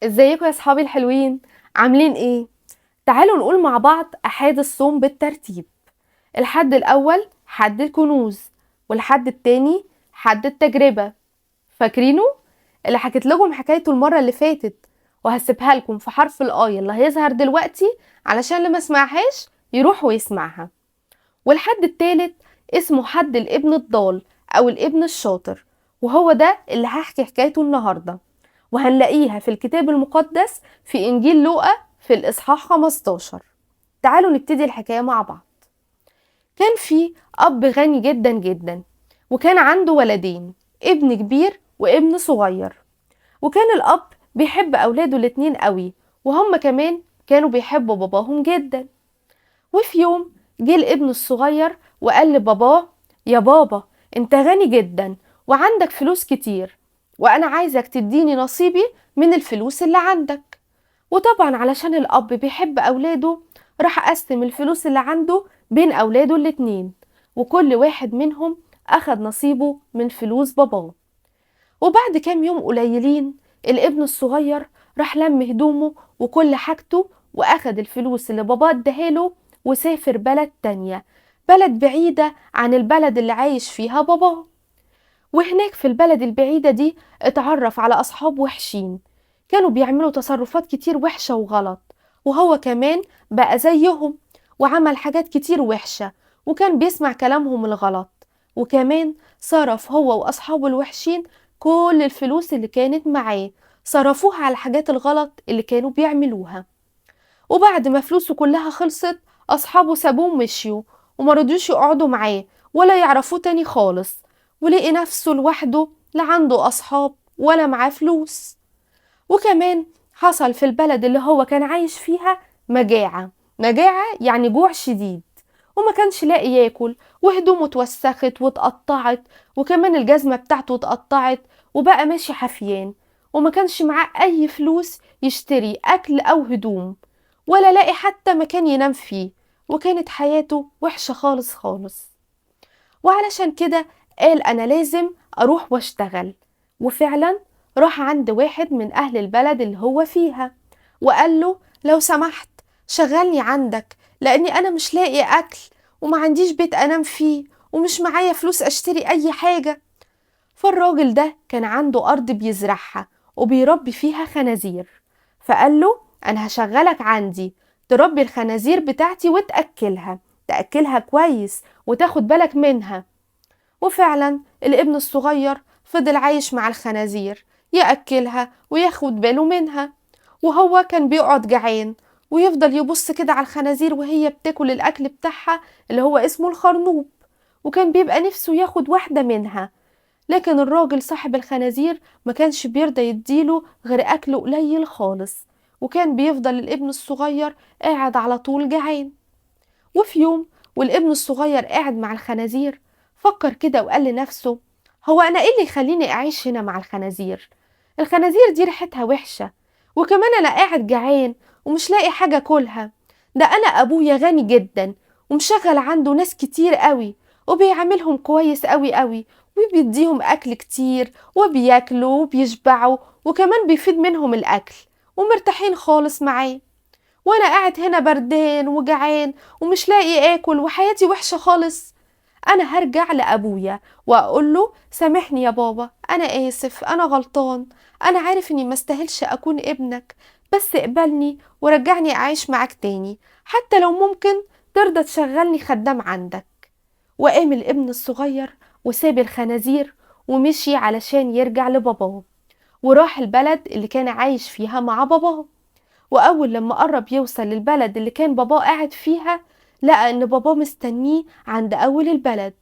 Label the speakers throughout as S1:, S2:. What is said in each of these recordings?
S1: ازيكم يا اصحابي الحلوين؟ عاملين ايه؟ تعالوا نقول مع بعض احاد الصوم بالترتيب. الحد الاول حد الكنوز، والحد التاني حد التجربة. فاكرينه؟ اللي حكيت لكم حكايته المرة اللي فاتت، وهسيبها لكم في حرف الاي اللي هيظهر دلوقتي علشان اللي ما سمعهاش يروح ويسمعها. والحد التالت اسمه حد الابن الضال او الابن الشاطر، وهو ده اللي هحكي حكايته النهاردة، وهنلاقيها في الكتاب المقدس في إنجيل لوقا في الإصحاح 15. تعالوا نبتدي الحكاية مع بعض. كان في أب غني جدا جدا، وكان عنده ولدين، ابن كبير وابن صغير. وكان الأب بيحب أولاده الاتنين قوي، وهم كمان كانوا بيحبوا باباهم جدا. وفي يوم جه الابن الصغير وقال لباباه: يا بابا، انت غني جدا وعندك فلوس كتير، وأنا عايزك تديني نصيبي من الفلوس اللي عندك. وطبعا علشان الأب بيحب أولاده راح قسم الفلوس اللي عنده بين أولاده الاتنين، وكل واحد منهم أخد نصيبه من فلوس باباه. وبعد كام يوم قليلين الابن الصغير راح لم هدومه وكل حاجته وأخد الفلوس اللي باباه اداهاله وسافر بلد تانية، بلد بعيدة عن البلد اللي عايش فيها باباه. وهناك في البلد البعيدة دي اتعرف على أصحاب وحشين، كانوا بيعملوا تصرفات كتير وحشة وغلط، وهو كمان بقى زيهم وعمل حاجات كتير وحشة، وكان بيسمع كلامهم الغلط. وكمان صرف هو وأصحابه الوحشين كل الفلوس اللي كانت معاه، صرفوها على الحاجات الغلط اللي كانوا بيعملوها. وبعد ما فلوسه كلها خلصت أصحابه سابوه ومشيوا، وما رضيوش يقعدوا معاه ولا يعرفوه تاني خالص، ولقي نفسه لوحده، لا عنده أصحاب ولا معاه فلوس. وكمان حصل في البلد اللي هو كان عايش فيها مجاعة، مجاعة يعني جوع شديد، وما كانش لاقي ياكل، وهدومه اتوسخت واتقطعت، وكمان الجزمة بتاعته اتقطعت، وبقى ماشي حفيان، وما كانش معاه أي فلوس يشتري أكل أو هدوم، ولا لاقي حتى مكان ينام فيه، وكانت حياته وحشة خالص خالص. وعلشان كده قال أنا لازم أروح واشتغل. وفعلا راح عند واحد من أهل البلد اللي هو فيها وقال له: لو سمحت شغلني عندك، لأني أنا مش لاقي أكل وما عنديش بيت أنام فيه ومش معايا فلوس أشتري أي حاجة. فالراجل ده كان عنده أرض بيزرعها وبيربي فيها خنازير، فقال له: أنا هشغلك عندي تربي الخنازير بتاعتي وتأكلها، تأكلها كويس وتاخد بالك منها. وفعلا الابن الصغير فضل عايش مع الخنازير، يأكلها وياخد باله منها، وهو كان بيقعد جعان ويفضل يبص كده على الخنازير وهي بتاكل الأكل بتاعها اللي هو اسمه الخرنوب، وكان بيبقى نفسه ياخد واحدة منها، لكن الراجل صاحب الخنازير ما كانش بيرضى يديله غير أكل قليل خالص، وكان بيفضل الابن الصغير قاعد على طول جعان. وفي يوم والابن الصغير قاعد مع الخنازير فكر كده وقال لنفسه: هو أنا إيه اللي يخليني أعيش هنا مع الخنازير؟ الخنازير دي ريحتها وحشة، وكمان أنا قاعد جعان ومش لاقي حاجة أكلها. ده أنا أبويا غني جدا ومشغل عنده ناس كتير قوي، وبيعاملهم كويس قوي قوي، وبيديهم أكل كتير وبياكلوا وبيشبعوا، وكمان بيفيد منهم الأكل ومرتاحين خالص معاه، وأنا قاعد هنا بردان وجعان ومش لاقي آكل وحياتي وحشة خالص. أنا هرجع لأبويا وأقول له: سامحني يا بابا، أنا آسف، أنا غلطان، أنا عارف إني ما استاهلش أكون ابنك، بس اقبلني ورجعني أعيش معاك تاني، حتى لو ممكن ترضى تشغلني خدام عندك. وقام الابن الصغير وساب الخنازير ومشي علشان يرجع لباباه، وراح البلد اللي كان عايش فيها مع باباه. وأول لما قرب يوصل للبلد اللي كان باباه قاعد فيها لقى إن باباه مستنيه عند أول البلد.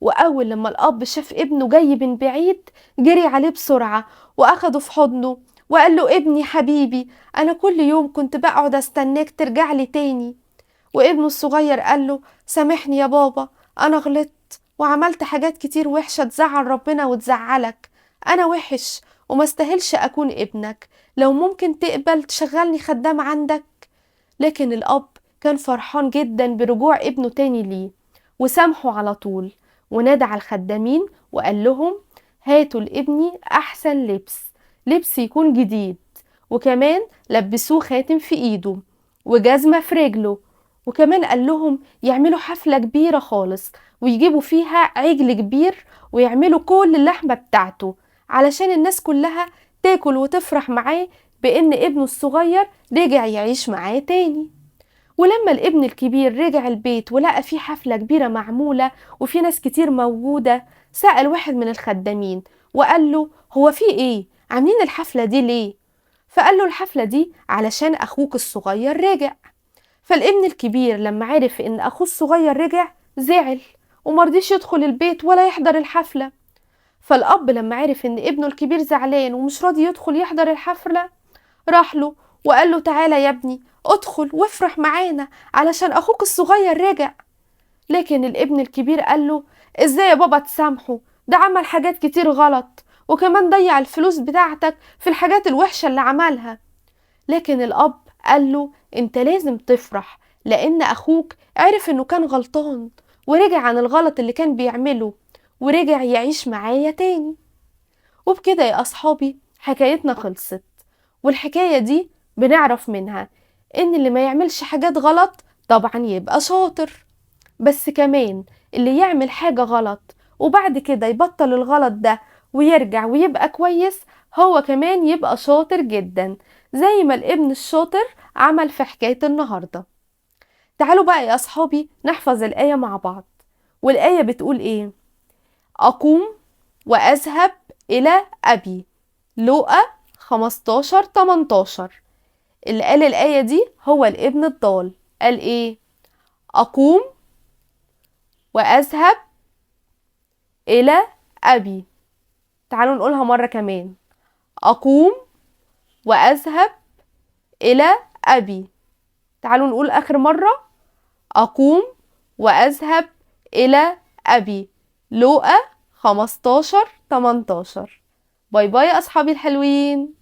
S1: وأول لما الأب شاف ابنه جاي من بعيد جري عليه بسرعة وأخده في حضنه وقال له: ابني حبيبي، أنا كل يوم كنت بقعد أستناك ترجع لي تاني. وابنه الصغير قال له: سامحني يا بابا، أنا غلطت وعملت حاجات كتير وحشة تزعل ربنا وتزعلك، أنا وحش وما استاهلش أكون ابنك، لو ممكن تقبل تشغلني خدام عندك. لكن الأب كان فرحان جدا برجوع ابنه تاني ليه وسامحه على طول، ونادى على الخدامين وقال لهم هاتوا لابني أحسن لبس، لبس يكون جديد، وكمان لبسوه خاتم في إيده وجزمة في رجله، وكمان قال لهم يعملوا حفلة كبيرة خالص ويجيبوا فيها عجل كبير ويعملوا كل اللحمة بتاعته علشان الناس كلها تاكل وتفرح معاه بإن ابنه الصغير رجع يعيش معاه تاني. ولما الابن الكبير رجع البيت ولقى فيه حفلة كبيرة معمولة وفي ناس كتير موجودة، سأل واحد من الخدامين وقال له هو في ايه؟ عاملين الحفلة دي ليه؟ فقال له الحفلة دي علشان أخوك الصغير رجع. فالابن الكبير لما عرف إن أخوه الصغير رجع زعل ومرضيش يدخل البيت ولا يحضر الحفلة. فالأب لما عرف إن ابنه الكبير زعلان ومش راضي يدخل يحضر الحفلة راح له وقال له تعالى يا ابني ادخل وافرح معانا علشان أخوك الصغير رجع. لكن الابن الكبير قال له ازاي يا بابا تسامحه؟ ده عمل حاجات كتير غلط، وكمان ضيع الفلوس بتاعتك في الحاجات الوحشة اللي عملها. لكن الأب قال له انت لازم تفرح لأن أخوك عرف انه كان غلطان ورجع عن الغلط اللي كان بيعمله ورجع يعيش معايا تاني. وبكده يا أصحابي حكايتنا خلصت. والحكاية دي بنعرف منها إن اللي ما يعملش حاجات غلط طبعا يبقى شاطر، بس كمان اللي يعمل حاجة غلط وبعد كده يبطل الغلط ده ويرجع ويبقى كويس هو كمان يبقى شاطر جدا، زي ما الابن الشاطر عمل في حكاية النهاردة. تعالوا بقى يا أصحابي نحفظ الآية مع بعض. والآية بتقول إيه؟ أقوم وأذهب إلى أبي، لوقا 15:18. اللي قال الآية دي هو الابن الضال. قال إيه؟ أقوم وأذهب إلى أبي. تعالوا نقولها مرة كمان، أقوم وأذهب إلى أبي. تعالوا نقول آخر مرة، أقوم وأذهب إلى أبي، لوقا 15:18. باي باي يا أصحابي الحلوين.